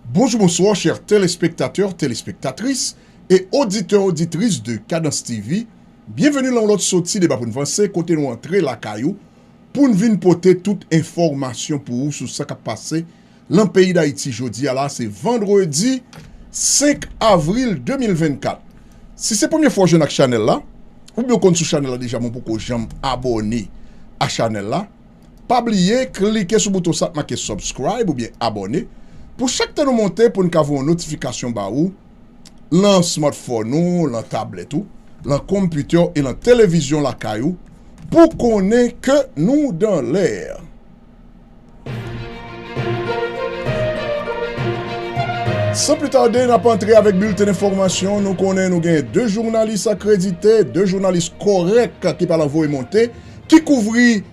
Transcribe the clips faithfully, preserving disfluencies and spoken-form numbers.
Bonjou, bonswa, chè telespektatè, telespektatris e oditè, oditris de Kadans T V. Byenveni nan yon lòt soti Deba pou n vanse, kote nou antre lakay ou pou n vin pote tout enfòmasyon pou ou sou sa k ap pase nan peyi Dayiti. Jodi a la, se vandredi senk avril de mil vennkat. Si se premye fwa w jwenn ak chanèl la, oubyen w konn sou chanèl la deja, men w poko janm abòne a chanèl la, pa bliye klike sou bouton sa k make subscribe oubyen abòne pou chak tan nou monte, pou n ka voye yon notifikasyon ba ou lan smartphone ou, lan tablèt ou, lan konpitè e lan televizyon lakay ou, pou konnen ke nou dan lè. San pli tade, n ap antre avèk bilten enfòmasyon. Nou konnen nou gen de jounalis akredite, de jounalis kòrèk ki pral voye monte, ki kouvri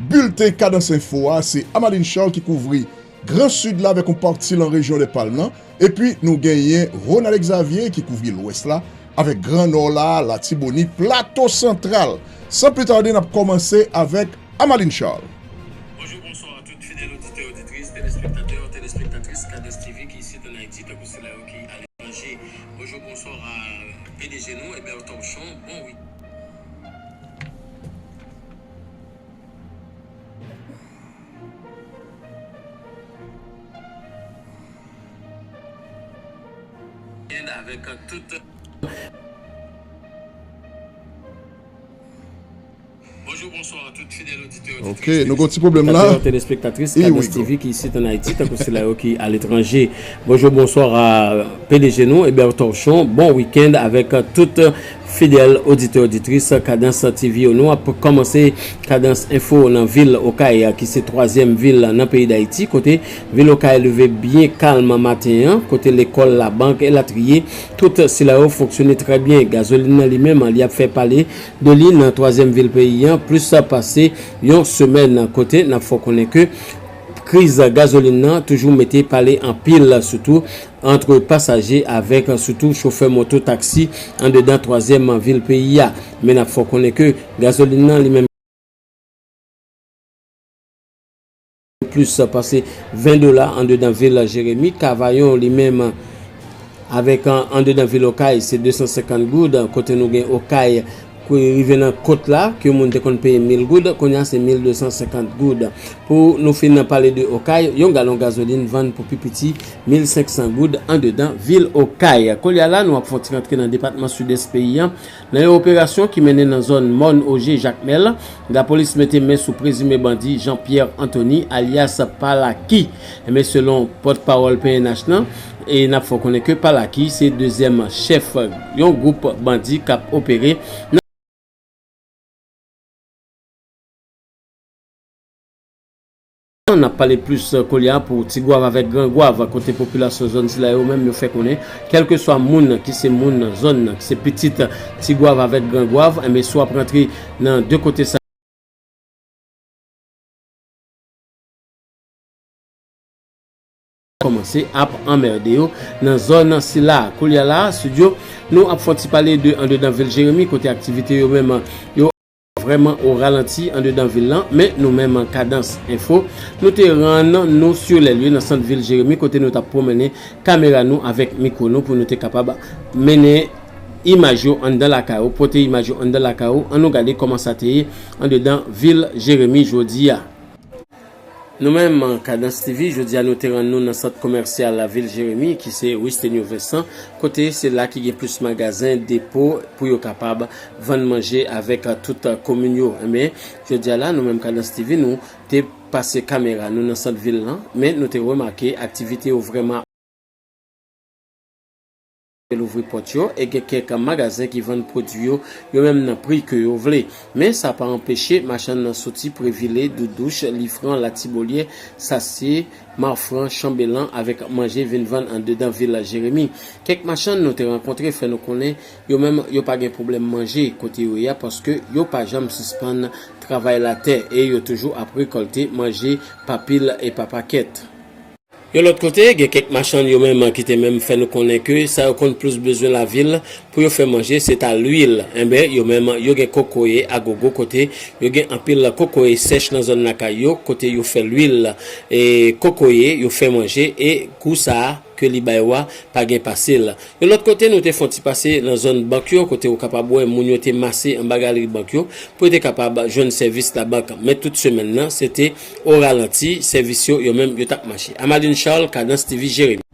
bilten Kadans Enfo a. Se Amaline Charles ki kouvri Gran Sid la avèk yon pati lan rejyon de Palm nan. Epi nou genyen Ronald Xavier ki kouvri Lwès la avèk Gran Nò la, Latibonit, Plato Santral. San pli tade, n ap kòmanse avèk Amaline Charles. Bonjou, bonswa a tout fidèl oditè, oditris, telespektatè, telespektatris Kadans T V ki isit ann Ayiti, tankou sila yo ki aletranje. Bonjou, bonswa a P D G nou, Eber Torchon. Bon wi. Avèk tout. Bonjou, bonswa a tout fidèl oditè, oditris, ok, nou gen yon ti pwoblèm la. Telespektatè, telespektatris Kadans T V ki isit ann Ayiti, tankou sila yo ki aletranje. Bonjou, bonswa a P D G nou, Eber Torchon. Bon wikenn avèk tout fidèl oditè, oditris Kadans T V yo. Nou ap kòmanse Kadans Enfo nan vil Okay, ki se twazyèm vil nan peyi Dayiti, kote vil Okay leve byen kalm maten an, kote lekòl, labank, elatriye, tout sila yo fonksyone trè byen. Gazolin nan li menm, li ap fè pale de li nan twazyèm vil peyi an, plis pase yon semèn, kote n ap fè w konnen ke kriz gazolin nan toujou mete pale anpil, sitou ant pasaje avèk sitou chofè moto taksi andedan twazyèm vil peyi a. Men n ap fè w konnen ke gazolin nan li menm plis pase ven dola andedan vil Jeremi. Kavayon li menm avèk an, andedan vil Okay, se de san senkant goud, kote nou gen Okay, ki rive nan kot la, ke moun te konn peye mil goud, kounye a se mil de san senkant goud. Pou nou fin pale de Okay, yon galon gazolin vann pou pi piti mil senk san goud andedan vil Okay. Kounye a la, nou ap fè yon ti rantre nan depatman Sidès peyi a. Nan yon operasyon ki mennen nan zòn Mòn Oje, Jakmèl, lapolis mete men sou prezime bandi Jean Pierre Anthony, alyas Palaki. Enben, selon pòtpawòl P N H nan, e n ap fè w konnen ke Palaki se dezyèm chèf yon gwoup bandi k ap opere nan N ap pale plis, eh, kounye a pou Tigwav avèk Grangwav, kote popilasyon zòn sila yo menm yo fè konnen, kèlkeswa moun ki se moun zòn nan, ki se pitit Tigwav avèk Grangwav, enben, si w ap rantre nan de kote sa, kòmanse ap anmède yo nan zòn sila. Kounye a la, studio, nou ap fè yon ti pale de andedan vil Jeremi, kote aktivite yo menm yo vrèman o ralanti andedan vil lan, men nou menm Kadans Enfo, nou te rann nou sur les lieux nan sant vil Jeremi, kote nou t ap pwomennen kamera nou avèk mikwo nou pou nou te kapab mennen imaj yo anndan lakay ou, pote imaj yo anndan lakay ou. Ann nou gade kòman sa te ye andedan vil Jeremi jodi a. Nou menm, Kadans T V, jodi a nou te rann nou nan sant komèsyal lavil Jeremi, ki se Wistenio Vincent, kote se la ki gen plis magazen, depo, pou yo kapab vann manje avèk tout komin yo. Enben, jodi a la, nou menm Kadans T V, nou te pase kamera nou nan sant vil lan, men nou te remake aktivite yo vrèman louvri pòt yo, e gen kèk magazen ki vann pwodui yo, yo menm nan pri ke yo vle. Men sa pa anpeche machann nan soti Previle, Doudouch, Lifran, Latibolyè, Sasye, Mafran, Chanbelan avèk manje vin vann andedan vil Jeremi. Kèk machann nou te rankontre fè nou konnen yo menm yo pa gen pwoblèm manje kote yo ye a, paske yo pa janm sispann travay latè e yo toujou ap rekòlte manje pa pil e pa pakèt. Yon lòt kote, gen kèk machann yo menm ki te menm fè nou konnen ke sa yo konn plis bezwen lavil pou yo fè manje, se ta lwil. Enben, yo menm, yo gen kokoye agogo kote yo gen anpil kokoye sèch nan zòn lakay yo, kote yo fè lwil, e kokoye, yo fè manje, e kou sa a, ke li bay ou a, pa gen pase l. Yon lòt kote, nou te fè yon ti pase nan zòn bank yo, kote ou kapab wè moun yo te mase anba galri bank yo pou yo te kapab jwenn sèvis labank. Men tout semèn nan, se te o ralanti, sèvis yo, yo menm, yo t ap mache. Amalin Charles, Kadans T V, Jeremi.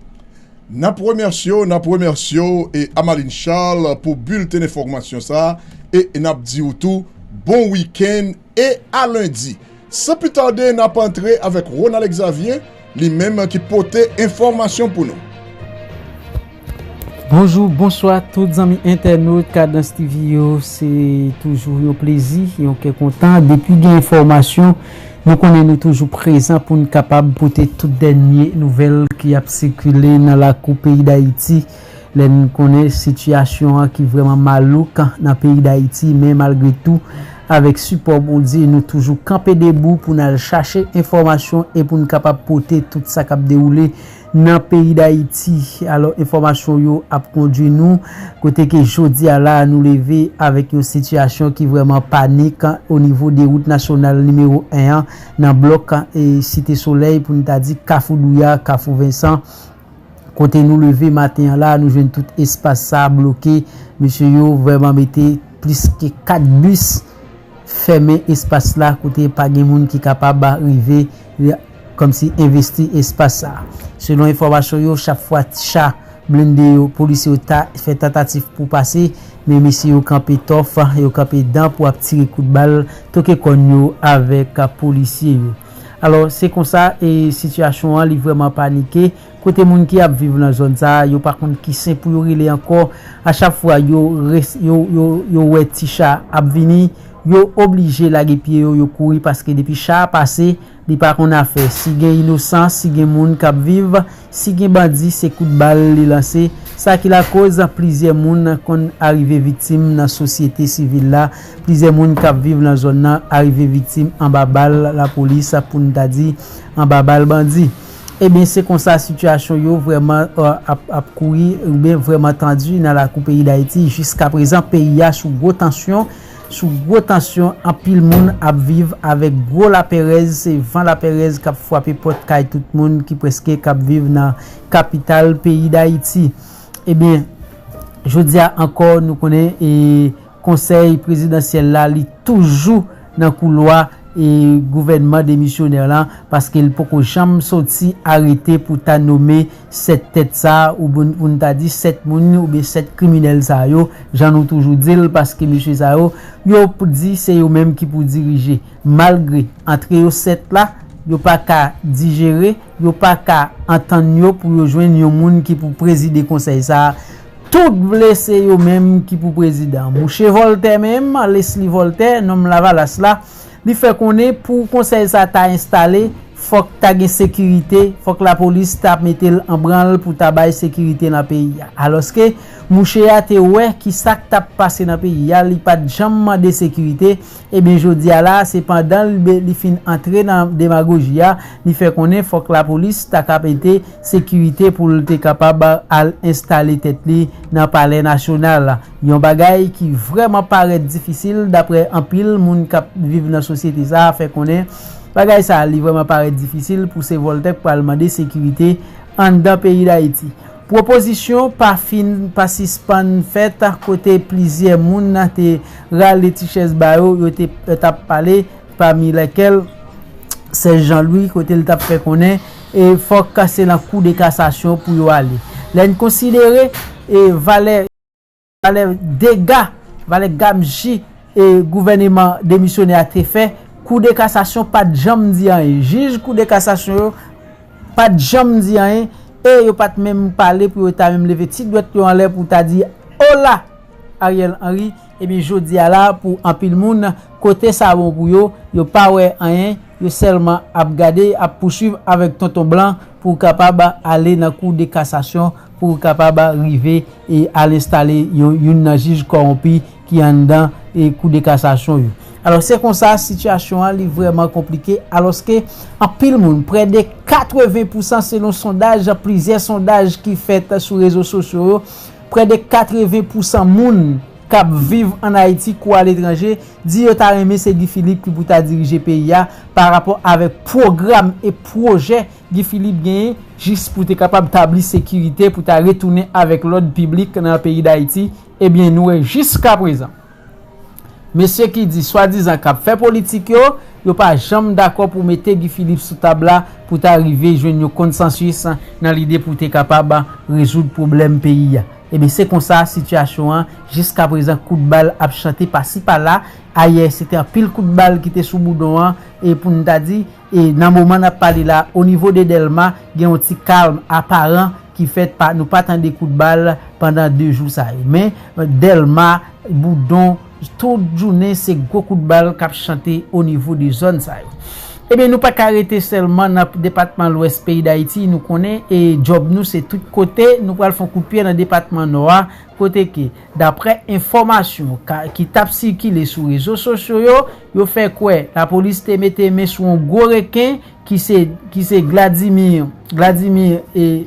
N ap remèsye w, n ap remèsye w, e Amalin Charles, pou bilten enfòmasyon sa a, e n ap di w tou, bon wikenn e a lendi. San pli tade, n ap antre avèk Ronald Xavier, li menm ki pote enfòmasyon pou nou. Bonjou, bonswa tout zanmi entènot Kadans T V yo. Se toujou yon plezi, yon kè kontan. Depi gen enfòmasyon, nou konnen nou toujou prezan pou n kapab pote tout dènye nouvèl ki ap sikile nan lakou peyi Dayiti. Lè n konnen sitiyasyon an ki vrèman malouk nan peyi Dayiti, men malgre tou, avèk sipò Bondye, nou toujou kanpe debou pou n al chache enfòmasyon e pou n kapab pote tout sa k ap dewoule nan peyi Dayiti. Alò, enfòmasyon yo ap kondui nou kote ke jodi a la a, nou leve avèk yon sitiyasyon ki vrèman panik o nivo de wout nasyonal nimewo en an, nan blòk e Site Solèy, pou n ta di Kafou Douya, Kafou Vensan. Kote nou leve maten an la, nou jwenn tout espas sa a bloke. Mesye yo vrèman mete plis ke kat bis fèmen espas la, kote pa gen moun ki kapab rive, kòmsi, envesti espas sa a. Selon enfòmasyon yo, chak fwa cha blende yo, polisye yo ta fè tantativ pou pase, men mesye yo kanpe tòf, yo kanpe dan pou ap tire kout bal, toke kòn yo avèk polisye yo. Alò, se konsa, e sitiyasyon an, li vrèman panike. Kote moun ki ap viv nan zòn sa a, yo pa konn ki sen pou yo rele ankò. A chak fwa yo, res- yo, yo, yo wè ti cha ap vini, yo oblije lage pye yo, yo kouri, paske depi cha a pase, li pa konn afè. Si gen inosan, si gen moun k ap viv, si gen bandi, se kout bal li lanse. Sa ki lakoz plizyè moun konn arive viktim nan sosyete sivil la. Plizyè moun k ap viv nan zòn nan arive viktim anba bal lapolis, pou n ta di, anba bal bandi. Ebyen, se konsa sitiyasyon yo vrèman, e, ap, ap kouri, oubyen vrèman tandi nan lakou peyi Dayiti. Jiskaprezan, peyi a sou gwo tansyon, sou gwo tansyon, anpil moun ap viv avèk gwo lapèrèz, se van lapèrèz k ap frape pòt kay tout moun ki prèske k ap viv nan kapital peyi Dayiti. Ebyen, jodi a ankò, nou konnen, e, Konsèy prezidansyèl la, li toujou nan koulwa, e, gouvènman demisyonè lan, paske l poko janm soti arete pou ta nome sèt tèt sa a, oubyen pou n ta di sèt moun oubyen sèt kriminèl sa yo, jan nou toujou di l, paske mesye sa yo, yo di se yo menm ki pou dirije. Malgre antre yo sèt la, yo pa ka dijere, yo pa ka antann yo pou yo jwenn yon moun ki pou prezide konsèy sa a. Tout vle se yo menm ki pou prezidan. Mouche Voltaire menm, Leslie Voltaire, nonm Lavalas la, li fè konnen pou konsèy sa ta enstale, fòk ta gen sekirite, fòk lapolis ta mete l an branl pou ta bay sekirite nan peyi a. Alòske, mouche a te wè ki sa k t ap pase nan peyi a, li pa t janm mande sekirite, Ebyen, jodi a la, se pandan l be- li fin antre nan demagoji a, li fè konnen fòk lapolis ta ka mete sekirite pou l te kapab al enstale tèt li nan Palè Nasyonal. Yon bagay ki vrèman parèt difisil, daprè anpil moun k ap viv nan sosyete sa a, fè konnen bagay sa a, li vrèman parèt difisil pou se Voltaire k pral mande sekirite anndan peyi Dayiti. Pwopozisyon pa fin pa sispann fèt, kote plizyè moun te rale ti chèz ba yo, yo te t ap pale, pami lèkèl Serge Jean Louis, kote l t ap fè konnen, e fòk se nan kou de kasasyon pou yo ale. Lè n konsidere, e valè, valè dega, valè gamji, e gouvèneman demisyonè a te fè, kou de kasasyon pa t janm di anyen. Jij kou de kasasyon yo pa t janm di anyen, e yo pa t menm pale pou yo ta menm leve ti dwèt yo anlè pou ta di, ola Ariel Henry. Ebyen, jodi a la, pou anpil moun, kote sa bon pou yo, yo pa wè anyen, yo sèlman ap gade, ap pouswiv avèk Tonton Blan pou kapab ale nan kou de kasasyon, pou kapab rive e al enstale yon, youn nan jij kòwonpi ki anndan e kou de kasasyon yo. Alò, se konsa, sitiyasyon an, li vrèman konplike, alòske anpil moun, prè de katreven pousan selon sondaj, plizyè sondaj ki fèt sou rezo sosyo yo, prè de katreven pousan moun k ap viv ann Ayiti kou aletranje di yo ta renmen se Guy Philippe ki pou ta dirije peyi a pa rapò avèk pwogram e pwojè Guy Philippe genyen jis pou te kapab tabli sekirite, pou ta retounen avèk lòd piblik nan peyi Dayiti, ebyen, nou wè jiskaprezan, mesye ki di swadizan k ap fè politik yo, yo pa janm dakò pou mete Guy Philippe sou tab la pou ta rive jwenn yon konsansis nan lide pou te kapab rezoud pwoblèm peyi a. Ebyen, se konsa sitiyasyon an, jiskaprezan kout bal ap chante pasi pala. Ayè, se te anpil kout bal ki te sou Boudon an, e pou n ta di, e nan moman n ap pale la, o nivo de Dèlma, gen yon ti kalm aparan ki fèt pa, nou pa tande kout bal pandan de jou sa yo. Men, Dèlma, Boudon, tout jounen, se gwo kout bal k ap chante o nivo de zòn sa yo. Ebyen, nou pa ka rete sèlman nan depatman Lwès peyi Dayiti, nou konnen, e djòb nou se tout kote, nou pral fè yon kout pye nan depatman Nò a, kote ke, daprè enfòmasyon ka, ki t ap sikile sou rezo sosyo yo, yo fè kwè lapolis te mete men sou yon gwo reken ki se, ki se Gladimir, Gladimir, e,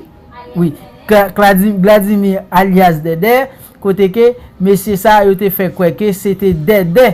wi, Gla-, Gladi-, Gladimir alyas Dèdè, kote ke mesye sa yo te fè kwè ke se te Dèdè,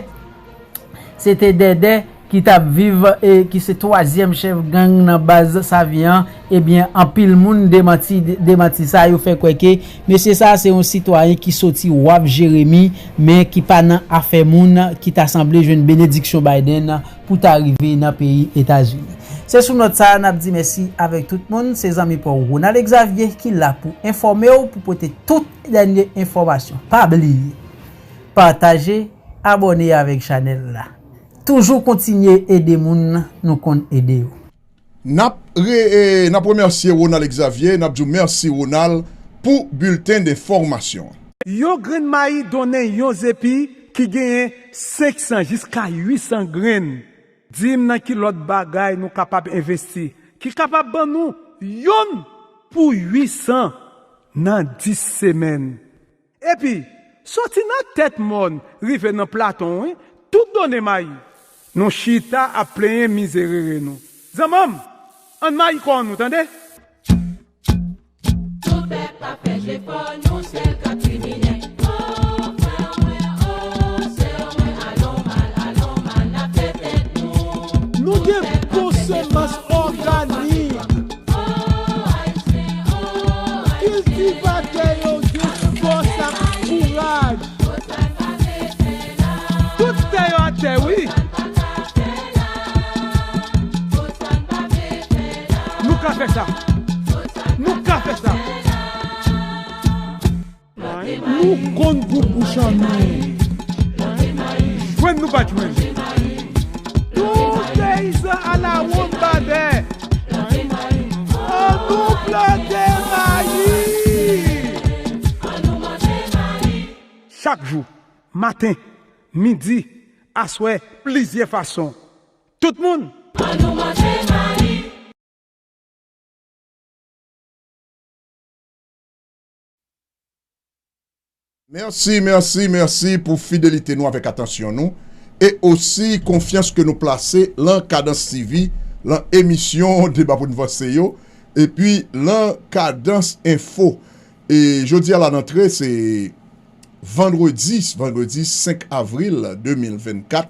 se te Dèdè ki t ap viv, e ki se twazyèm chèf gang nan baz Savyen an, ebyen, anpil moun demanti, demanti sa, yo fè kwè ke mesye sa se yon sitwayen ki soti Waf Jeremi, men ki pa nan afè moun, ki ta sanble jwenn benediksyon Biden pou ta rive nan peyi Etazini. Se sou nòt sa a n ap di mèsi avèk tout moun. Se zanmi pa w Ronald Xavier ki la pou enfòme w, pou pote tout dènye enfòmasyon. Pa bliye, pataje, abòne avèk chanèl la. Toujou kontinye ede moun nou konn ede yo. N ap re-, e, n ap remèsye Ronald Xavier, n ap di w mèsi, Ronald, pou bilten enfòmasyon an. Yon grenn mayi donnen yon zepi ki genyen senk san jiska uit san grenn. Di m nan ki lòt bagay nou kapab envesti ki kapab ban nou yonn pou uit san nan dis semèn. Epi, soti nan tèt mòn rive nan platon, wi, tout donnen mayi. Nou chita ap plenyen mizerere nou. Zanmanm, ann mayi kò nou, tande? Tout pèp ap fè jefò, nou sèl k ap kriminèl. O frè mwen, o sè mwen, alon mal, alon mal, n ap fè tèt nou. Nou gen bon semans òganik. Kiltivatè yo gen fòs ak kouraj. Tout tè yo atè, wi. Nou ka fè sa. Nou ka fè sa. Nou konn gou bouch an nou. Jwenn nou pa t jwenn. Tout peyizan alawonnbadè. Ann nou plante mayi. Chak jou, maten, midi, aswè, plizyè fason. Tout moun. Mèsi, mèsi, mèsi pou fidelite nou avèk atansyon nou e osi konfyans ke nou plase lan Kadans TV, lan emisyon Deba pou n vanse yo, epi lan Kadans Enfo. E jodi a la rantre, se vandredi, vandredi senk avril de mil vennkat,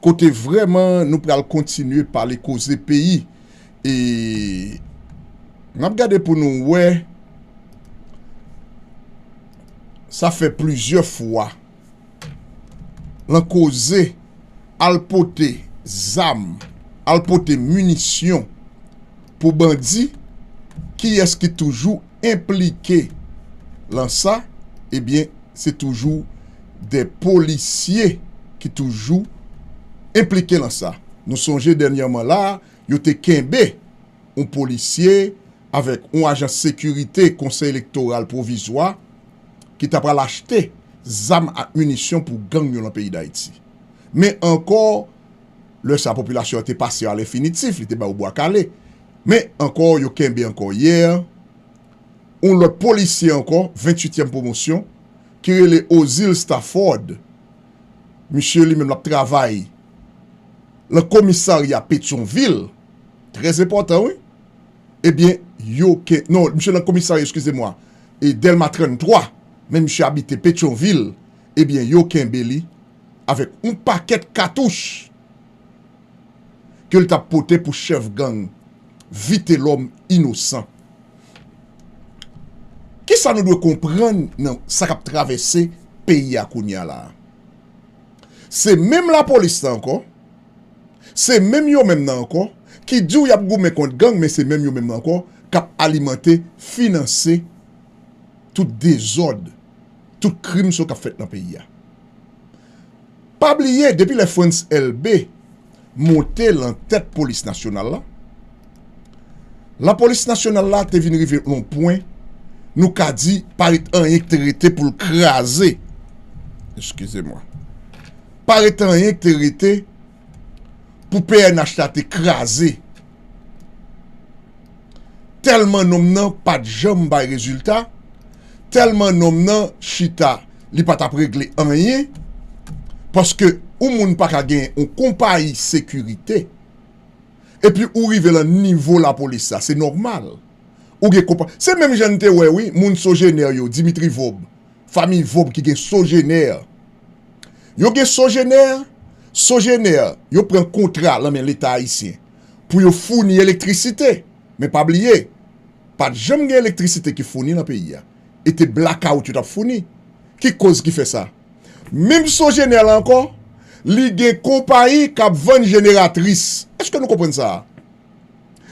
kote vrèman nou pral kontinye pale koze peyi. E n ap gade pou nou wè, sa fè plizyè fwa, lan koze al pote zam, al pote minisyon pou bandi, kiyès ki toujou enplike lan sa? Ebyen, se toujou de polisye ki toujou enplike lan sa. Nou sonje dènyèman la, yo te kenbe yon polisye avèk yon ajan sekirite Konsèy Elektoral Pwovizwa ki ta pral achte zam ak minisyon pou gang yo lan peyi Dayiti. Men ankò, lè sa, popilasyon an te pase a lenfinitif, li te ba yo bwa kale. Men ankò, yo kenbe ankò yè, yon lòt polisye ankò, venntuityèm pwomosyon, ki rele Ozil Stafford. Misye li menm l ap travay lan komisarya Petyonvil. Trè enpòtan, wi. Ebyen, yo ke, non, misye nan komisarya, eskize mwa, e Dèlma tranntwa, men misye abite Petyonvil. Ebyen, yo kenbe li avèk yon pakèt katouch ke l t ap pote pou chèf gang Vitelòm inosan. Kisa nou dwe konprann nan sa k ap travèse peyi a kounye a la a? Se menm lapolis la ankò, se menm yo menm nan ankò, ki di w y ap goumen kont gang, men se menm yo menm nan ankò k ap alimante, finanse tout dezòd, tout krim sa yo k ap fèt nan peyi a. Pa bliye, depi lè Frantz Elbé monte lan tèt polis nasyonal la, lapolis nasyonal la te vin rive yon pwen, nou ka di, pa ret anyen ki te rete pou l kraze. Eskize mwa. Pa ret anyen ki te rete pou P N H la te kraze. Tèlman nonm nan pa t janm bay rezilta, tèlman nonm nan chita, li pa t ap regle anyen, paske yon moun pa ka gen yon konpayi sekirite, epi ou rive lan nivo lapolis la, se nòmal. Ou gen konpa-, se menm jan n te wè, wi, moun Sogener yo, Dimitri Vorbe, fanmi Vorbe ki gen Sogener. Yo gen Sogener, Sogener, yo pran kontra lan men Leta ayisyen pou yo founi elektrisite. Men pa bliye, pa t janm gen elektrisite ki founi lan peyi a. E te blakawout yo t ap founi. Ki koz ki fè sa? Menm Sogener la ankò, li gen konpayi k ap vann jeneratris. Èske nou konprann sa?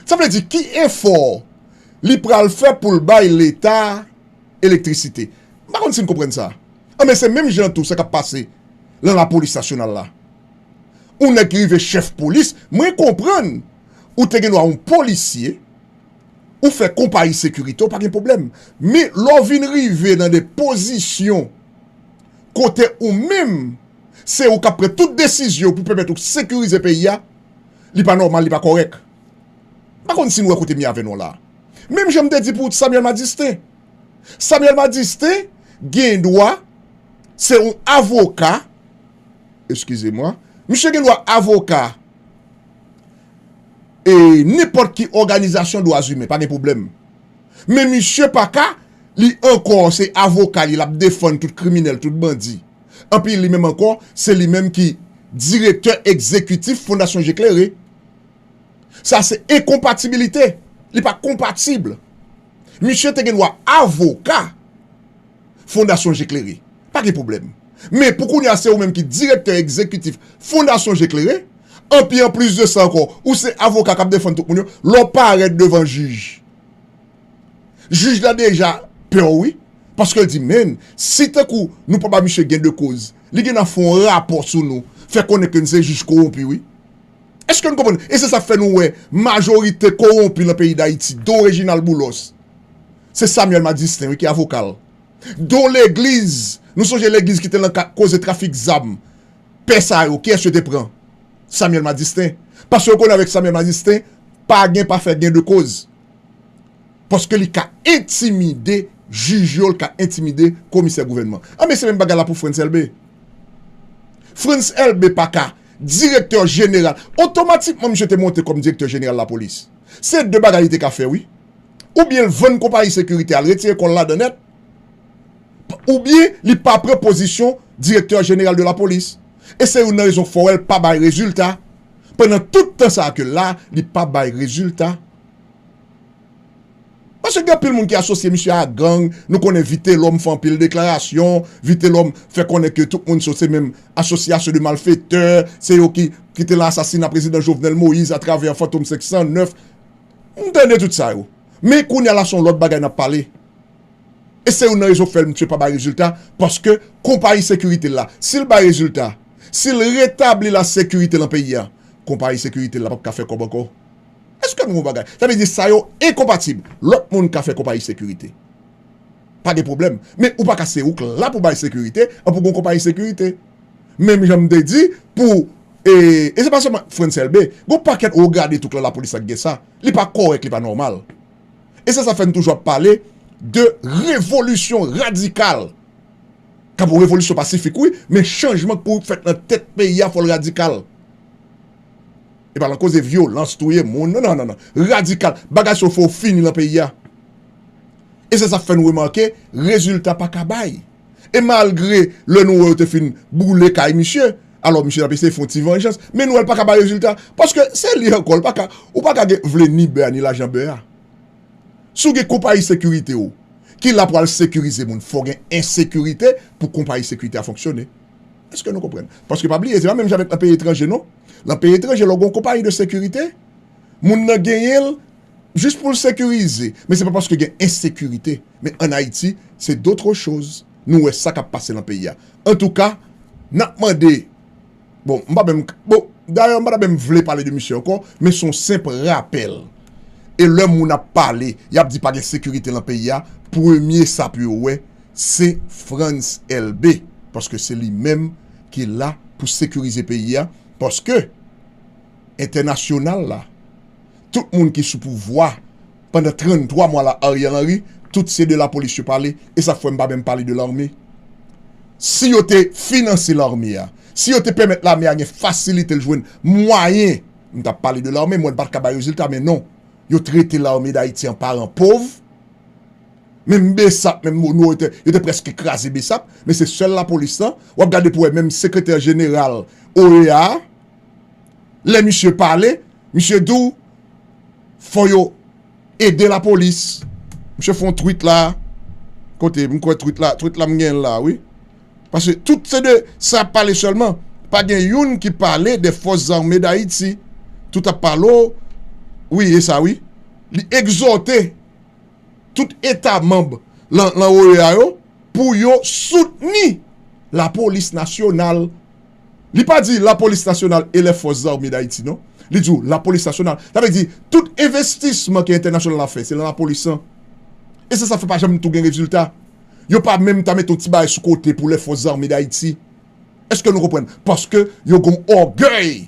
Sa vle di, ki efò li pral fè pou l bay Leta elektrisite? M pa konn si n konprann sa. Anben, se menm jan tou sa k ap pase lan lapolis nasyonal la. Yon nèg ki rive chèf polis, mwen konprann ou te gen dwa yon polisye, ou fè konpayi sekirite, ou pa gen pwoblèm. Men lè w vin rive nan de pozisyon kote ou menm, se ou k ap pran tout desizyon pou pèmèt ou sekirize peyi a, li pa nòmal, li pa kòrèk. M pa konn si n wè kote m ye avè nou la. Menm jan m te di pou Samuel Madistin. Samuel Madistin gen dwa, se yon avoka, eskize mwa, misye gen dwa avoka e nenpòt ki òganizasyon dwa imen, pa gen pwoblèm. Men misye pa ka, li ankò se avoka li, l ap defann tout kriminèl, tout bandi. Anpi li menm ankò, se li menm ki direktè egzekitif Fondasyon Je Klere. Sa se enkonpatibilite. Li pa konpatib. Misye te gen dwa avoka Fondasyon Je Klere. Pa gen pwoblèm. Men pou kounye a, se ou menm ki direktè egzekitif Fondasyon Je Klere. Anpi anplis de sa ankò, ou se avoka k ap defann tout moun yo. Lè w parèt devan jij, jij la deja pè w, wi. Paske l di, men, si tankou nou pa ba misye gen de koz, li gen nan fè yon rapò sou nou, fè konnen ke n se jij kowonpi, wi. Èske n konprann? E se sa k fè nou wè majorite kowonpi lan peyi Dayiti, don Reginald Boulos, se Samuel Madistin, wi, ki avoka l. Don Legliz, nou sonje Legliz ki te lan ka-, koze trafik zam, pè sa yo, kiyès yo te pran? Samuel Madistin. Paske yo konnen avèk Samuel Madistin, pa gen pa fè gen de koz. Paske li ka entimide jij yo, li ka entimide komisè gouvènman. Anben, se menm bagay la pou Frantz Elbé. Frantz Elbé pa ka direktè jeneral. Otomatikman, misye te monte kòm direktè jeneral lapolis. Se de bagay li te ka fè, wi. Oubyen l vann konpayi sekirite a, l retire kò l ladan nèt, oubyen li pa pran pozisyon direktè jeneral de lapolis. E se youn nan rezon k fè w wè l pa bay rezilta. Pandan tout tan sa a ke l la, li pa bay rezilta. Paske gen anpil moun ki asosye misye a gang, nou konnen Vitelhomme fè anpil deklarasyon, Vitelhomme fè konnen ke tout moun sa yo se menm asosyasyon de malfetè, se yo ki, ki te lan asasina prezidan Jovenel Moïse atravè Fantom senk san nèf. M tande tout sa yo. Men kounye a la se yon lòt bagay n ap pale. E se youn nan rezon k fè misye pa bay rezilta, paske konpayi sekirite l la, si l bay rezilta, si l retabli lasekirite lan peyi a, konpayi sekirite l la p ap ka fè kòb ankò. Èske nou wè yon bagay? Sa vle di sa yo enkonpatib. Lòt moun ka fè konpayi sekirite. Pa gen pwoblèm. Men ou pa ka se ou k la pou bay sekirite, an pou gen yon konpayi sekirite. Menm jan m te di, pou, e, e se pa sèlman Frantz Elbé, gen yon pakèt ou gade tou k lan lapolis la k gen sa. Li pa kòrèk, li pa nòmal. E se sa fè n toujou ap pale de revolisyon radikal. K ap yon revolisyon pasifik, wi, men chanjman k pou fèt nan tèt peyi a, fò l radikal. E pa lan koze vyolans, touye moun, non, non, non, non. Radikal. Bagay sa yo fò yo fini lan peyi a. E se sa k fè n remake, rezilta pa ka bay. E malgre lè nou wè yo te fin boule kay misye, Alò, misye t ap eseye fè yon ti vanjans, men nou wè l pa ka bay rezilta. Paske se li ankò, l pa ka, ou pa ka gen, vle ni bè a, ni lajan bè a. Si w gen konpayi sekirite w, ki la pou al sekirize moun, fò gen ensekirite pou konpayi sekirite a fonksyone. Èske nou konprann? Paske pa bliye, se pa menm jan avèk nan peyi etranje, non. Nan peyi etranje, lè w gen yon konpayi de sekirite, moun nan genyen l jis pou l sekirize. Men se pa paske gen ensekirite. Men ann Ayiti, se d'autres choses. Nou wè sa k ap pase nan peyi a. Antouka, n ap mande, bon, m pa menm, bon, dayè, m pa ta menm vle pale de misye ankò, men se yon senp rapèl. E lè moun ap pale, y ap di pa gen sekirite nan peyi a, premye sa pou yo wè, se Frantz Elbé. Paske se li menm ki la pou sekirize peyi a. Paske entènasyonal la, tout moun ki sou pouvwa pandan tranntwa mwa la, Ariel Henry, tout se de lapolis yo pale, e sa fè m pa menm pale de lame. Si yo te finanse lame a, si yo te pèmèt lame a gen fasilite l jwenn mwayen, m t ap pale de lame, mwen m pa t ka bay rezilta, men non. Yo trete lame Dayiti an paran pov. Menm Besap, menm Mono, yo te, yo te prèske kraze Besap, men se sèl lapolis lan. W ap gade pou wè menm sekretè jeneral O E A a, lè misye pale, misye di w, fò yo ede lapolis. Misye fè yon tweet la. Kote, m kwè tweet la, tweet la m gen l la, wi. Paske tout se de sa ap pale sèlman. Pa gen youn ki pale de Fòs Zame Dayiti. Tout ap pale, o, wi, e sa, wi. Li egzòte tout eta manm lan, lan O E A yo pou yo soutni lapolis nasyonal. Li pa di lapolis nasyonal e les forces armées d'Haïti, non. Li di w lapolis nasyonal. Sa vle di, tout envestisman ke entènasyonal la fè, se lan lapolis lan. E se sa fè pa janm tou gen rezilta. Yo pa menm ta mete yon ti bagay sou kote pou les forces armées d'Haïti. Èske nou konprann? Paske yo gon ògèy.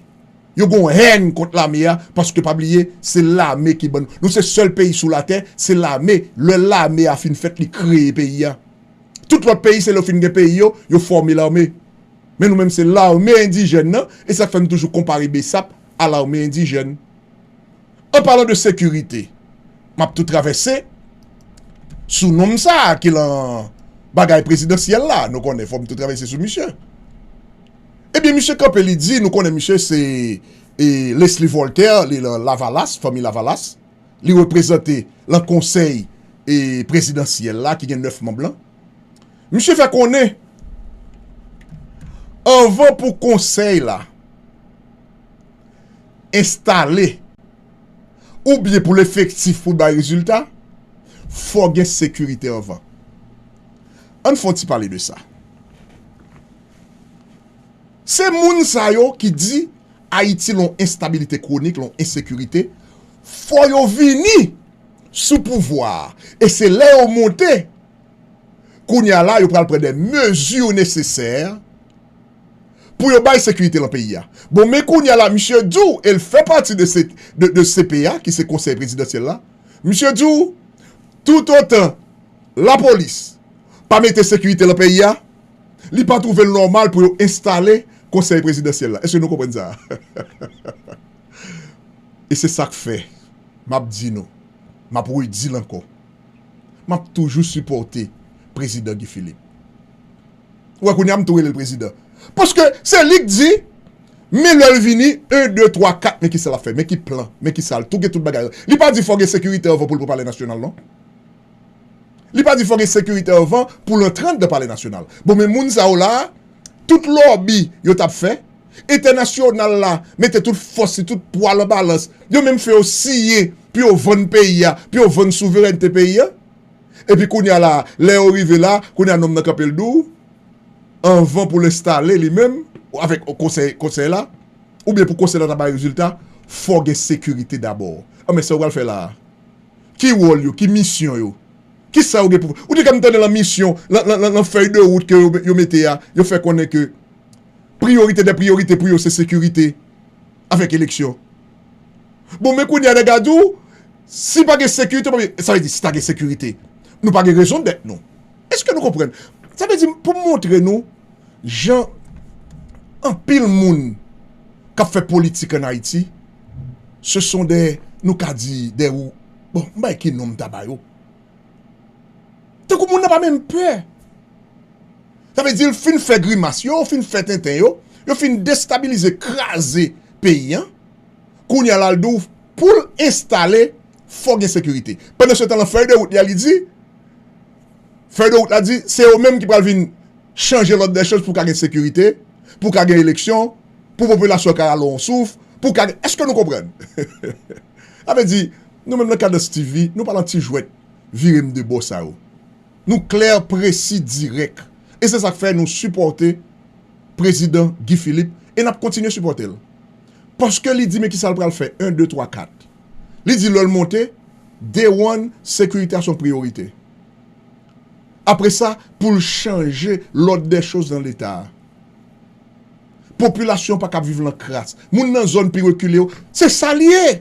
Yo gon hèn kont lame a, paske pa bliye, se lame ki ban nou. Nou se sèl peyi sou latè, se lame. Lè lame a fin fèt, li kreye peyi a. Tout lòt peyi, se lè yo fin gen peyi yo, yo fòme lame. Men nou menm, se lame endijèn nan, e sa k fè m toujou konpare Besap a lame endijèn. An palan de sekirite, m ap tou travèse sou nonm sa a ki lan bagay prezidansyèl la. Nou konnen, fò m tou travèse sou misye. Ebyen, misye kanpe, li di, nou konnen misye se, e, Leslie Voltaire, li lan Lavalas, fanmi Lavalas. Li reprezante lan konsèy, e, prezidansyèl la, ki gen nèf manm lan. Misye fè konnen, anvan pou konsèy la enstale, oubyen pou l efektif, pou l bay rezilta, fò gen sekirite anvan. Ann fè yon ti pale de sa. Se moun sa yo ki di Ayiti lan enstabilite kwonik, lan ensekirite, fò yo vini sou pouvwa a. E se lè yo monte, kounye a la, yo pral pran de mezi nesesè pou yo bay sekirite lan peyi a. Bon, men kounye a la, misye di w, e l fè pati de, se, de, de C P A, ki se konsèy prezidansyèl la. Misye di w, toutotan lapolis pa mete sekirite lan peyi a, li pa twouve l nòmal pou yo enstale konsèy prezidansyèl la. Èske nou konprann sa? E se sa k fè, m ap di nou, m ap redi l ankò, m ap toujou sipòte prezidan Guy Philippe. Ou wè, kounye a m tou rele l prezidan. Paske se li k di, men lè l vini, en, de, twa, kat, men kisa l ap fè, men ki plan, men kisa l, tou gen tout bagay. Li pa di fò gen sekirite anvan pou l pran palè nasyonal, non. Li pa di fò gen sekirite anvan pou l antre anndan palè nasyonal. Bon, men moun sa yo la, tout lòbi yo t ap fè, entènasyonal la mete tout fòs li, tout pwa l an balans, yo menm fè yo siyen pou yo vann peyi a, pou yo vann souverènte peyi a. Epi kounye a la, lè yo rive la, kounye a nonm nan kanpe l di w, anvan pou l enstale li menm, avèk konsèy, konsèy la, oubyen pou konsèy la ta bay rezilta, fò gen sekirite dabò. Anben, sa yo pral fè la a? Ki wòl yo? Ki misyon yo? Kisa yo gen pou, ou te janm tande lan misyon, lan, lan, lan, lan fèy de wout ke yo, yo mete a, yo fè konnen ke priyorite dè priyorite pou yo se sekirite avèk eleksyon. Bon, men kounye a nèg la di w, si pa gen sekirite, pa gen, sa vle di, si ta gen sekirite, nou pa gen rezon dèt nou. Èske nou konprann? Sa vle di, pou m montre nou jan anpil moun k ap fè politik ann Ayiti, ce sont des, nou ka di, des ou, bon, m bay ki non m ta ba yo. Tankou moun nan pa menm pè. Sa vle di, l fin fè grimas yo, fin fè tenten yo, Yo fin destabilize, kraze peyi a. Kounye a la, l di w, pou l enstale, fò gen sekirite. Pandan se tan lan, fèy de wout li a, li di, fèy de wout la di, se yo menm ki pral vin chanje lòd dè choz pou ka gen sekirite, pou ka gen eleksyon, pou popilasyon ka rale yon souf, pou ka gen, èske nou konprann? Sa vle di, nou menm nan Kadans T V, nou pa nan ti jwèt vire m de bò sa yo. Nou klè, presi, dirèk. E se sa k fè nou sipòte prezidan Guy Philippe e n ap kontinye sipòte l. Paske li di men kisa l pral fè, en, de, twa, kat. Li di lè l monte, Day One, sekirite a se yon priyorite. Apre sa, pou l chanje lòd dè choz nan Leta a. Popilasyon pa kab viv lan kras. Moun nan zòn pi rekile yo, se sa l ye.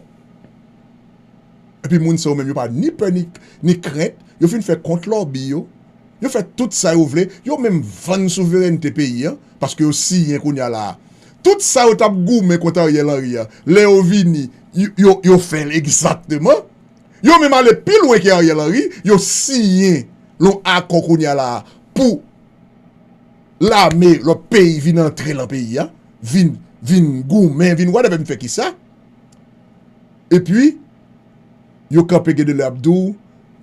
Epi moun sa yo menm, yo pa ni pè ni, ni krent. Yo fin fè kont lòbi yo. Yo fè tout sa yo vle. Yo menm vann souverènte peyi a. Paske yo siyen kounye a la a. Tout sa yo t ap goumen kont Ariel Henry a, lè yo vini, yo, yo, yo fè l egzakteman. Yo menm ale pi lwen ke Ariel Henry. Yo siyen yon akò kounye a la a pou lame lòt peyi vin antre lan peyi a, vin, vin goumen, vin whatever, vin fè kisa. Epi, yo kanpe gen de lè ap di w,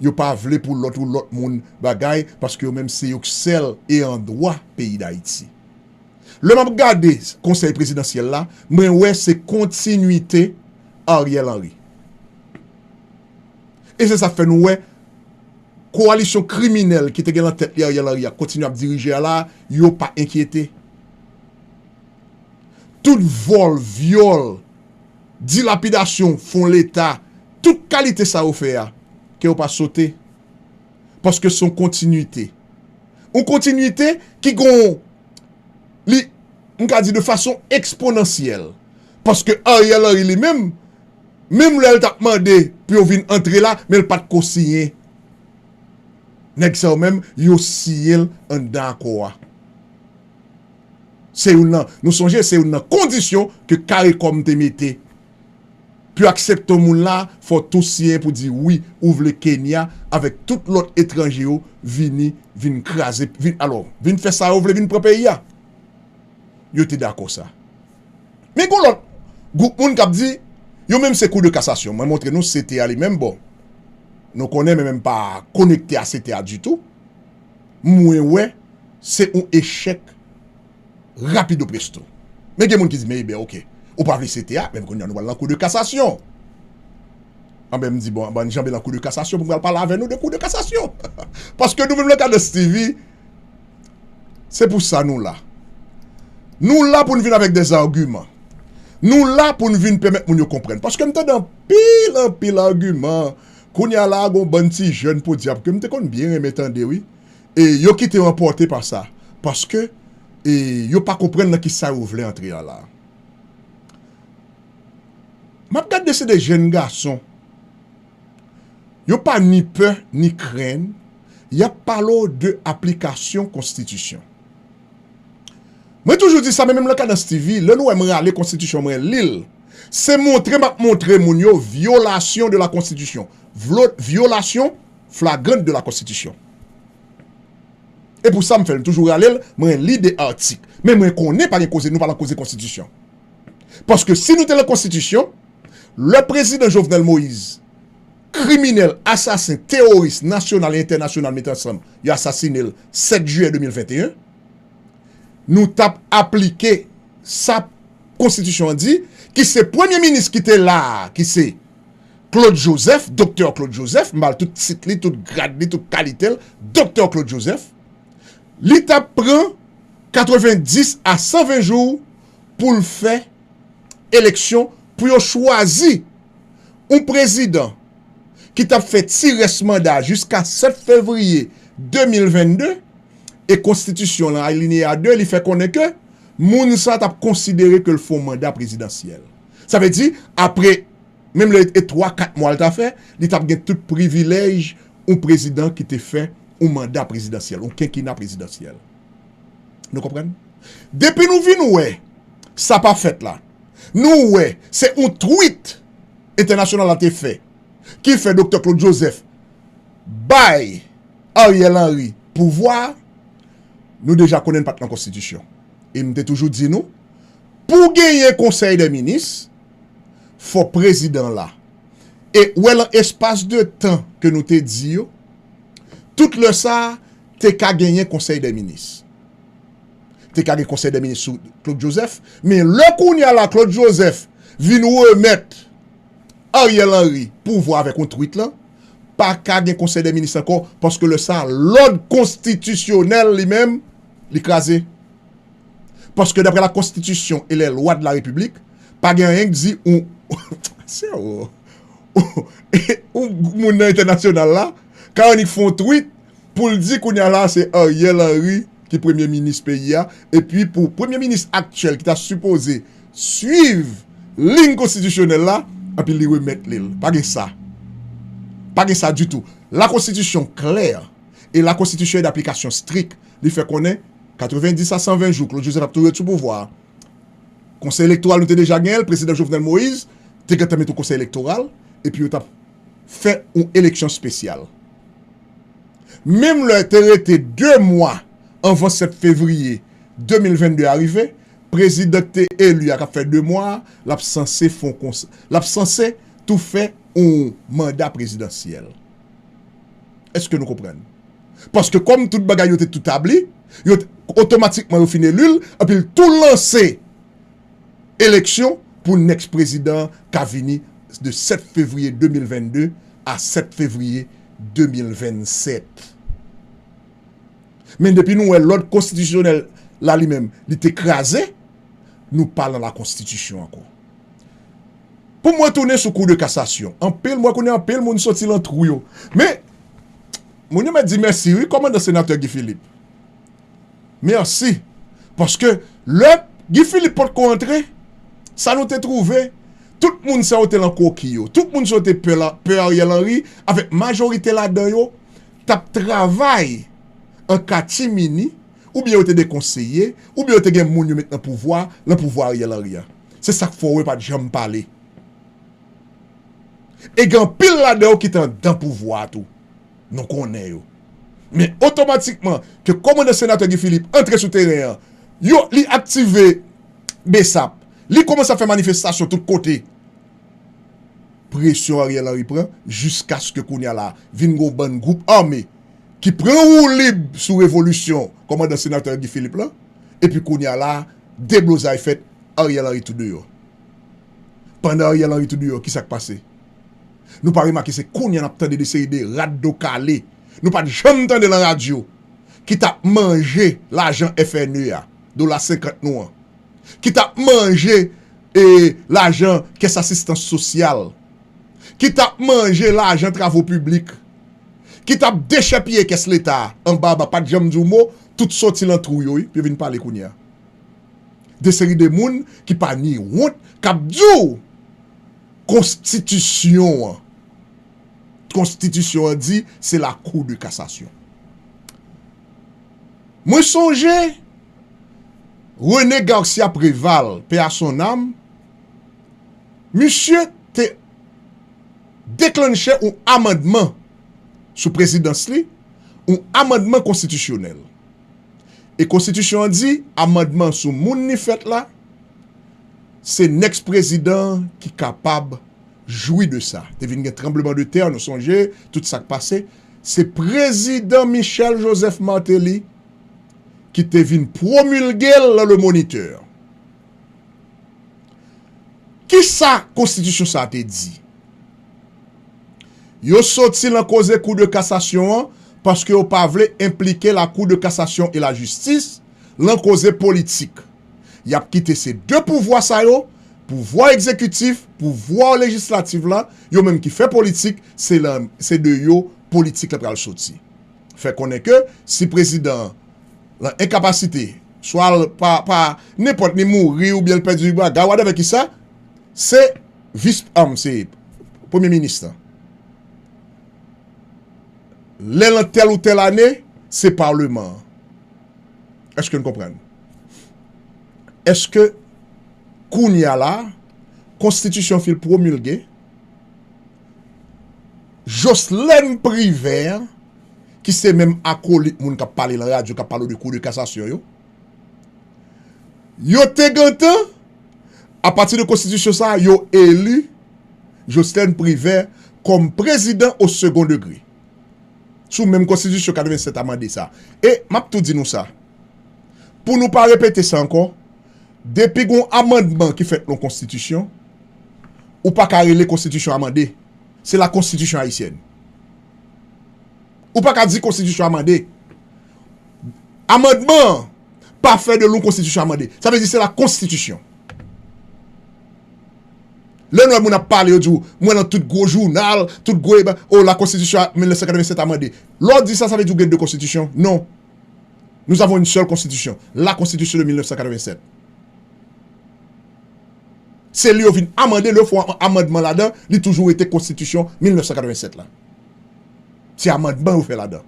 yo pa vle pou lòt ou lòt moun bagay, paske yo menm se yo k sèl e an dwa peyi Dayiti. Lè m ap gade konsèy prezidansyèl la, mwen wè se kontinwite Ariel Henry. E se sa k fè nou wè kowalisyon kriminèl ki te gen lan tèt li Ariel Henry a kontinye ap dirije a la, yo pa enkyete. Tout vòl, vyòl, dilapidasyon fon Leta, tout kalite sa yo fè a, ke yo pa sote. Paske se yon kontinite. Yon kontinite ki gon, li, m ka di de fason eksponansyèl. Paske Ariel Henry li menm, menm lè l t ap mande pou yo vin antre la, men l pa t ko siyen. Nèg sa yo menm, yo siyen l anndan akò a. Se youn nan, nou sonje, se youn nan kondisyon ke CARICOM te mete. Pou yo aksepte yon moun la, fò w tou siyen pou di wi, ou vle Kenya, avèk tout lòt etranje yo, vini, vin kraze, vin, alò, vin fè sa yo vle, vin pran peyi a. Yo te dakò sa. Men gon lòt gwoup moun k ap di, yo menm se kou de kasasyon. Mwen montre nou C T A li menm, bon. Nou konnen, men menm pa konekte a C T A ditou. Mwen wè, se yon echèk rapido presto. Men gen moun ki di, men ebyen, oke, ou pa vle C T A, men kounye a nou pral nan kou de kasasyon. Anben, m di, bon, anben, n janbe nan kou de kasasyon pou m pral pale avè nou de kou de kasasyon. Paske nou menm nan Kadans T V, se pou sa nou la. Nou la pou n vin avèk dè agiman. Nou la pou n vin pèmèt moun yo konprann. Paske m tande anpil, anpil agiman. Kounye a la, gon bann ti jèn podyab ke m te konn byen renmen tande, wi. E yo kite yo anpòte pa sa. Paske, e, yo pa konprann nan kisa yo vle antre a la. M ap gade se de jèn gason. Yo pa ni pè, ni krenn. Y ap pale w de aplikasyon konstitisyon. Mwen toujou di sa, men menm lan Kadans T V, lè nou wè m rale konstitisyon, mwen li l. Se montre m ap montre moun yo vyolasyon de la konstitisyon. Vlo-, vyolasyon flagrant de la konstitisyon. E pou sa m fè l, m toujou rale l, mwen li de atik. Men mwen konnen pa gen koze, nou pa nan koze konstitisyon. Paske si nou te nan konstitisyon, le président Jovenel Moïse, kriminèl, asasen, teworis nasyonal e entènasyonal mete ansanm, yo asasine l sèt jiyè de mil venteyen, nou t ap aplike sa konstitisyon an di, ki se premye minis ki te la a, ki se Claude Joseph, doktè Claude Joseph, m ba l tout tit li, tout grad li, tout kalite l, doktè Claude Joseph, li t ap pran katrevenndis a san ven jou pou l fè eleksyon, pou yo chwazi yon prezidan ki t ap fè ti rès manda jiska sèt fevriye de mil vennde, e konstitisyon lan, alineya de, li fè konnen ke moun sa t ap konsidere ke l fè yon manda prezidansyèl. Sa vle di, apre, menm lè e twa, kat mwa l ta fè, li t ap gen tout privilèj yon prezidan ki te fè yon manda prezidansyèl, yon kenkena prezidansyèl. Nou konprann? Depi nou vin wè sa pa fèt la, nou wè se yon tweet entènasyonal la te fè ki fè doktè Claude Joseph bay Ariel Henry pouvwa a, nou deja konnen n pa t nan konstitisyon. E m te toujou di nou, Pou genyen konsèy dè minis, fò prezidan la. E w wè lan espas de tan ke nou te di yo, tout lè sa a, te ka genyen konsèy dè minis. Te ka gen konsèy dè minis sou Claude Joseph, men lè kounye a la Claude Joseph vin remèt Ariel Henry pouvwa avèk yon tweet lan, pa ka gen konsèy dè minis ankò, paske lè sa a, lòd konstitisyonèl li menm, li kraze. Paske daprè la konstitisyon e lè lwa de la repiblik, pa gen anyen ki di yon, se yon, yon moun nan entènasyonal la ka annik fè yon tweet pou l di kounye a la se Ariel Henry ki premye minis peyi a, epi pou premye minis aktyèl ki ta sipoze swiv liy konstitisyonèl la, epi li remèt li l. Pa gen sa. Pa gen sa ditou. La konstitisyon klè e la konstitisyon e daplikasyon strik. Li fè konnen katrevendis a san ven jou Claude Joseph ap toujou ret sou pouvwa a. Konsèy elektoral nou te deja genyen l, prezidan Jovenel Moïse te gentan mete yon konsèy elektoral, epi yo t ap fè yon eleksyon espesyal. Menm lè te rete de mwa anvan sèt fevriye de mil vennde a rive, prezidan k te eli a k ap fè de mwa a, l ap sanse fè yon kons-, l ap sanse tou fè yon manda prezidansyèl. Èske nou konprann? Paske kòm tout bagay yo te tou tabli, yo t-, otomatikman yo fin eli l, epi l tou lanse eleksyon pou nèks prezidan ka vini de sèt fevriye de mil vennde a sèt fevriye de mil vennsèt. Men depi nou wè lòd konstitisyonèl la li menm, li te kraze, nou pa lan la konstitisyon ankò. Pou mwen tounen sou kou de kasasyon, anpil, mwen konnen anpil moun soti lan twou yo. Men, moun yo mèt di mèsi, wi, kòmandan senatè Guy Philippe. Mèsi. Paske lè Guy Philippe potko antre, sa nou te twouve, tout moun sa yo te lan koki yo. Tout moun sa yo te pè la, pè Ariel Henry, avèk majorite ladan yo, t ap travay an katimini, oubyen yo te dekonseye, oubyen yo te gen moun yo met nan pouvwa, lan pouvwa Ariel Henry a. Se sa k fè w wè pa t janm pale. E gen anpil ladan yo ki te anndan pouvwa a tou. Nou konnen yo. Men otomatikman, ke kòmandan senatè Guy Philippe antre sou teren an, yo, li aktive BSAP, li kòmanse ap fè manifestasyon tout kote. Presyon Ariel Henry pran, jiskaske kounye a la, vin gon bann gwoup ame ki pran woulib sou revolisyon kòmandan senatè Guy Philippe lan, epi kounye a la, deblozay fèt, Ariel Henry tou deyò. Pandan Ariel Henry tou deyò, kisa k pase? Nou pa remake se kounye a n ap tande de seri de rat do kale. Nou pa t janm tande lan radyo ki t ap manje lajan F N E a, dola senkant nou an. Ki t ap manje, e, lajan kès asistans sosyal. Ki t ap manje lajan travo piblik. Ki t ap dechèpiye kès leta a, anba, anba, pa t janm di w mo, tout soti lan twou yo, wi, pou yo vin pale kounye a. De seri de moun ki pa ni wont, k ap di w konstitisyon an. Konstitisyon an di se la kou de kasasyon. Mwen sonje René Garcia Préval, paix à son âme, misye te deklanche yon amandman sou prezidans li, yon amandman konstitisyonèl. E konstitisyon an di, amandman sou moun li fèt la, se nèks prezidan ki kapab jwi de sa. Te vin gen tranblemanntè, nou sonje, tout sa k pase. Se prezidan Michel Joseph Martelly ki te vin pwomilge l lan Le Moniteur. Kisa konstitisyon sa a te di? Yo soti lan koze kou de kasasyon an paske yo pa vle enplike la kou de kasasyon e lajistis lan koze politik. Y ap kite se de pouvwa sa yo, pouvwa egzekitif, pouvwa lejislatif la, yo menm ki fè politik, se lan, se de yo politik la pral soti. Fè konnen ke si prezidan an lan enkapasite, swa l pa, pa nenpòt, li mouri oubyen l pèdi bagay, whatever kisa, se vis, um, se premye minis lan. Lè lan tèl ou tèl ane, se paleman an. Èske n konprann? Èske kounye a la, konstitisyon an fin pwomilge, Jocelyn Privert, ki se menm akolit moun k ap pale lan radyo, k ap pale w de kou de kasasyon yo, yo te gentan Apati de konstitisyon sa a, yo eli Jocelyn Privert kòm prezidan o segon degre. Sou menm konstitisyon katrevennsèt amande sa. E m ap tou di nou sa. Pou nou pa repete sa ankò, depi gon amandman ki fèt nan konstitisyon, ou pa ka rele konstitisyon amande. Se la konstitisyon ayisyèn. Ou pa ka di konstitisyon amande. Amandman an pa fè de nou konstitisyon amande. Sa vle di se la konstitisyon. Lè nou wè moun ap pale, yo di w, mwen nan tout gwo jounal, tout gwo, o, la konstitisyon mil nèf san katrevennsèt amande. Lè w di sa, sa vle di w gen de konstitisyon? Non. Nous avons une seule constitution, la constitution de mil nèf san katrevennsèt. Se li yo vin amande, lè yo fè yon amandman ladan, li toujou rete konstitisyon mil nèf san katrevennsèt la. Se amandman yo fè ladan.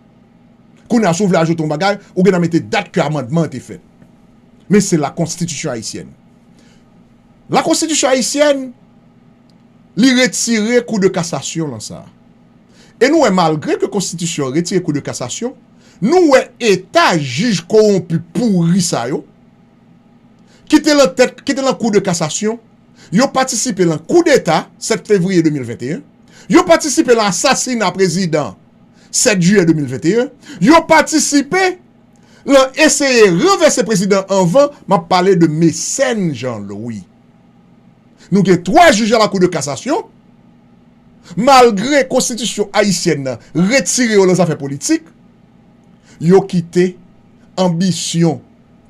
Kounye a, si w vle ajoute yon bagay, ou gen dwa mete dat ke amandman an te fèt. Men se la konstitisyon ayisyèn. La konstitisyon ayisyèn, li retire kou de kasasyon lan sa. E nou wè, malgre ke konstitisyon an retire kou de kasasyon, nou wè eta jij kowonpi pouri sa yo, ki te lan tèt, ki te lan kou de kasasyon, yo patisipe lan koudeta sèt fevriye de mil venteyen, yo patisipe lan asasina prezidan sèt jiyè de mil venteyen, yo patisipe lan eseye ranvèse prezidan anvan, m ap pale de Mécène Jean Louis. Nou gen twa jij a la kou de kasasyon, malgre konstitisyon ayisyèn nan retire yo lan zafè politik, yo kite anbisyon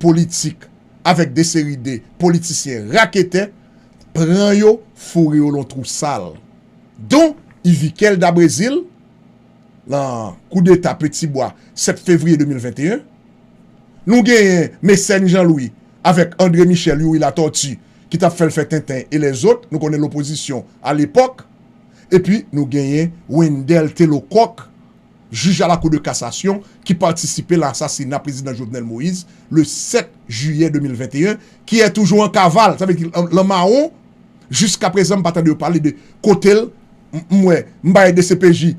politik avèk de seri de politisyen raketè pran yo, foure yo lan twou sal. Don Yviquel da Brésil, lan koudeta Petit Bois sèt fevriye de mil venteyen, nou genyen Mécène Jean Louis avèk André Michel, Youri Latortue, ki t ap fè l fè tenten e lèzòt, nou konnen lopozisyon alepòk, epi nou genyen Wendelle Thelocoque, jij a la kou de kasasyon, ki patisipe lan asasina prezidan Jovenel Moïse le sèt jiyè de mil venteyen, ki est toujours en cavale, sa vle di lan, lan mawon, jiskaprezan m pa tande yo pale de kote l, m, m wè, m bay de C P J,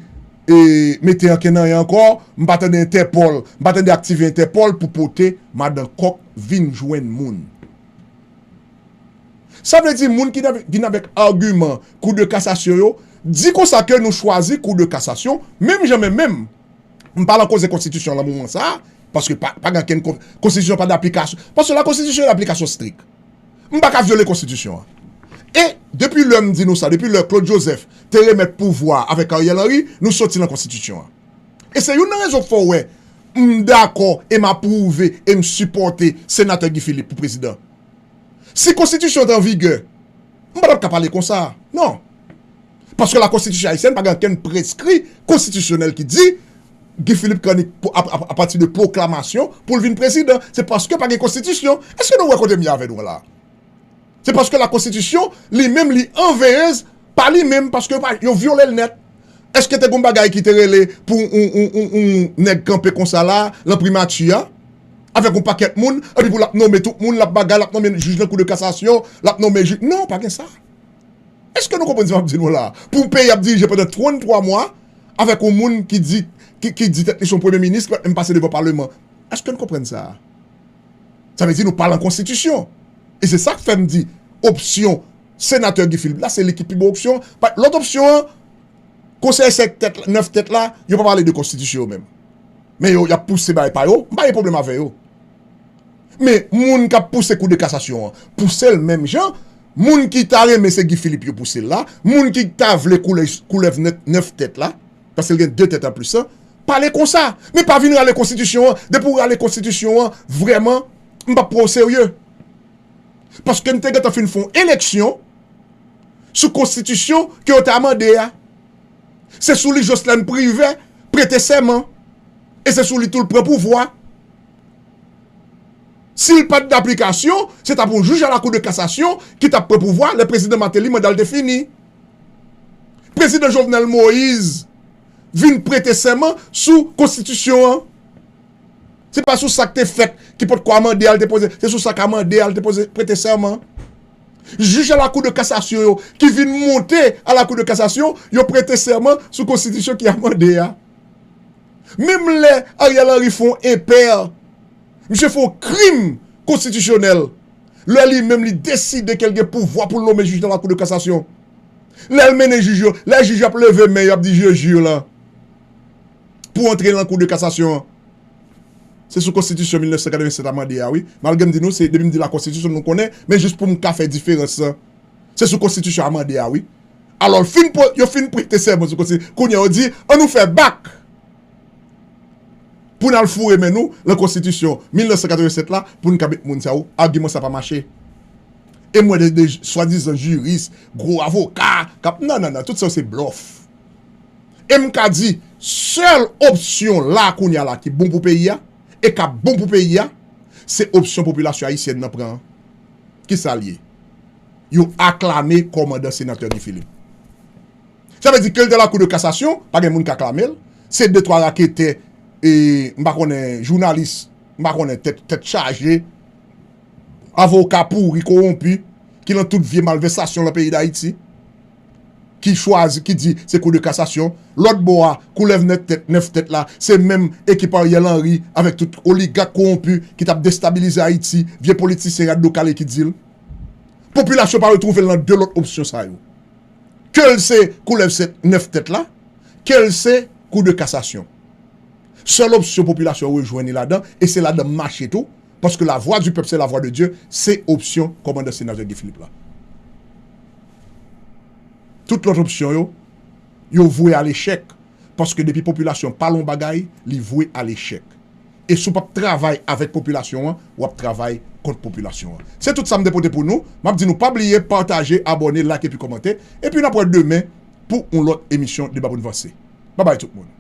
e, mete ankenn anyen ankò, m pa tande Entèpòl, m pa tande aktive Entèpòl pou pote madan kòk vin jwenn moun. Sa vle di moun ki vin avèk agiman kou de kasasyon yo, di konsa ke nou chwazi kou de kasasyon, menm jan menm menm. M pa lan koze konstitisyon lan moman sa a, paske pa, pa gen okenn kon-, konstitisyon pa daplikasyon. Paske la konstitisyon e daplikasyon strik. M pa ka vyole konstitisyon an. E depi lè m di nou sa, depi lè Claude Joseph te remèt pouvwa avèk Ariel Henry, nou soti lan konstitisyon an. E se youn nan rezon k fè w wè m dakò e m apwouve e m sipòte senatè Guy Philippe pou prezidan. Si konstitisyon te an vigè, m pa t ap ka pale konsa. Non. Paske la konstitisyon ayisyèn pa gen okenn preskri konstitisyonèl ki di Guy Philippe Canic, pou, a, a, apati de pwoklamasyon, pou l vin prezidan. Se paske pa gen konstitisyon. Èske nou wè kote m ye avè nou an la? Se paske la konstitisyon, li menm, li anveyez pa li menm, paske yo pa, yo vyole l nèt. Èske te gon bagay ki te rele pou yon, yon, yon, yon nèg kanpe konsa la, lan primati a, avèk yon pakèt moun, epi pou l ap nonmen tout moun, l ap bagay, l ap nonmen jij nan kou de kasasyon, l ap nonmen jij, non, pa gen sa. Èske nou konprann sa m ap di nou la? Pou yon peyi ap dirije pandan tranntwa mwa, avèk yon moun ki di, ki, ki di tèt li se yon premye minis, ki pa t menm pase devan palman. Èske nou konprann sa? Sa vle di nou pa lan konstitisyon. E se sa k fè m di, opsyon senatè Guy Philippe la, se li ki pi bon opsyon. Pa, lòt opsyon an, konsèy sèt tèt, nèf tèt la, yo pa pale de konstitisyon yo menm. Men yo, y ap pouse bagay pa yo, m pa gen pwoblèm avè yo. Men moun k ap pouse kou de kasasyon an, pouse l menm jan, moun ki ta renmen se Guy Philippe yo pouse l la, moun ki ta vle koulè, koulèv nèf, nèf tèt la, paske l gen de tèt anplis lan, pale konsa. Men pa vin rale konstitisyon an. Depi w rale konstitisyon an, vrèman, m p ap pran w serye. Paske n te gentan fin fè yon eleksyon sou konstitisyon ke yo te amande a. Se sou li Jocelyn Privert prete sèman. E se sou li tou l pran pouvwa. Si l pa t daplikasyon, se t ap yon jij a la kou de kasasyon ki t ap pran pouvwa lè prezidan Martelly manda l te fini. Prezidan Jovenel Moïse vin prete sèman sou konstitisyon an. Se pa sou sa k te fèt, ki potko amande a l te poze, se sou sa k amande a l te poze, prete sèman. Jij a la kou de kasasyon yo, ki vin monte a la kou de kasasyon, yo prete sèman sou konstitisyon ki amande a. Menm lè Ariel Henry fè yon enpè, misye fè yon krim konstitisyonèl. Lè li menm li deside ke l gen pouvwa pou l nonmen jij nan lakou de kasasyon. Lè l mennen jij yo, lè jij yo ap leve men yo ap di je jure lan pou antre nan kou de kasasyon an. Se sou konstitisyon mil nèf san katrevennsèt amande a wi. Malgre m di nou, se depi m di la konstitisyon nou konnen, men jis pou m ka fè diferans lan. Se sou konstitisyon amande a wi. Alò, fin, yo fin prete sèman sou konstitisyon. Kounye a, yo di, an nou fè bak pou n al foure men nou lan konstitisyon mil nèf san katrevennsèt la pou n ka met moun sa yo. Agiman sa pa mache. E m wè de, de swadizan jiris, gwo avoka, k ap, non, non, non, tout sa yo se blòf. E m ka di, sèl opsyon la kounye a la ki bon pou peyi a, e k ap bon pou peyi a, se opsyon popilasyon ayisyèn nan pran an. Kisa l ye? Yo aklame kòmandan senatè Guy Philippe. Sa vle di ke l te lakou de kasasyon, pa gen moun k aklame l. Se de twa raketè, e, m pa konnen, jounalis, m pa konnen, tèt, tèt chaje, avoka pouri, kowonpi, ki lan tout vye malvèsasyon lan peyi Dayiti, ki chwazi, ki di se kou de kasasyon. Lòt bò a, koulèv nèf tèt, nèf tèt la, se menm ekip Ariel Henry avèk tout oligak kowonpi ki t ap destabilize Ayiti, vye politisyen rad do kale ki di l. Popilasyon pa retwouve l nan de lòt opsyon sa yo. Ke l se koulèv sèt, nèf tèt la, ke l se kou de kasasyon. Sèl opsyon popilasyon an rejwenn li ladan, e se ladan m mache tou, paske la voix du peuple, c'est la voix de Dieu, se opsyon kòmandan senatè Guy Philippe la. Tout lòt opsyon yo, yo vwe a lechèk, paske depi popilasyon pa l on bagay, li vwe a lechèk. E si w p ap travay avèk popilasyon an, w ap travay kont popilasyon an. Se tout sa m te pote pou nou. M ap di nou pa bliye pataje, abòne, like epi kòmante. Epi n ap wè demen pou yon lòt emisyon Deba pou n vanse. Babay tout moun.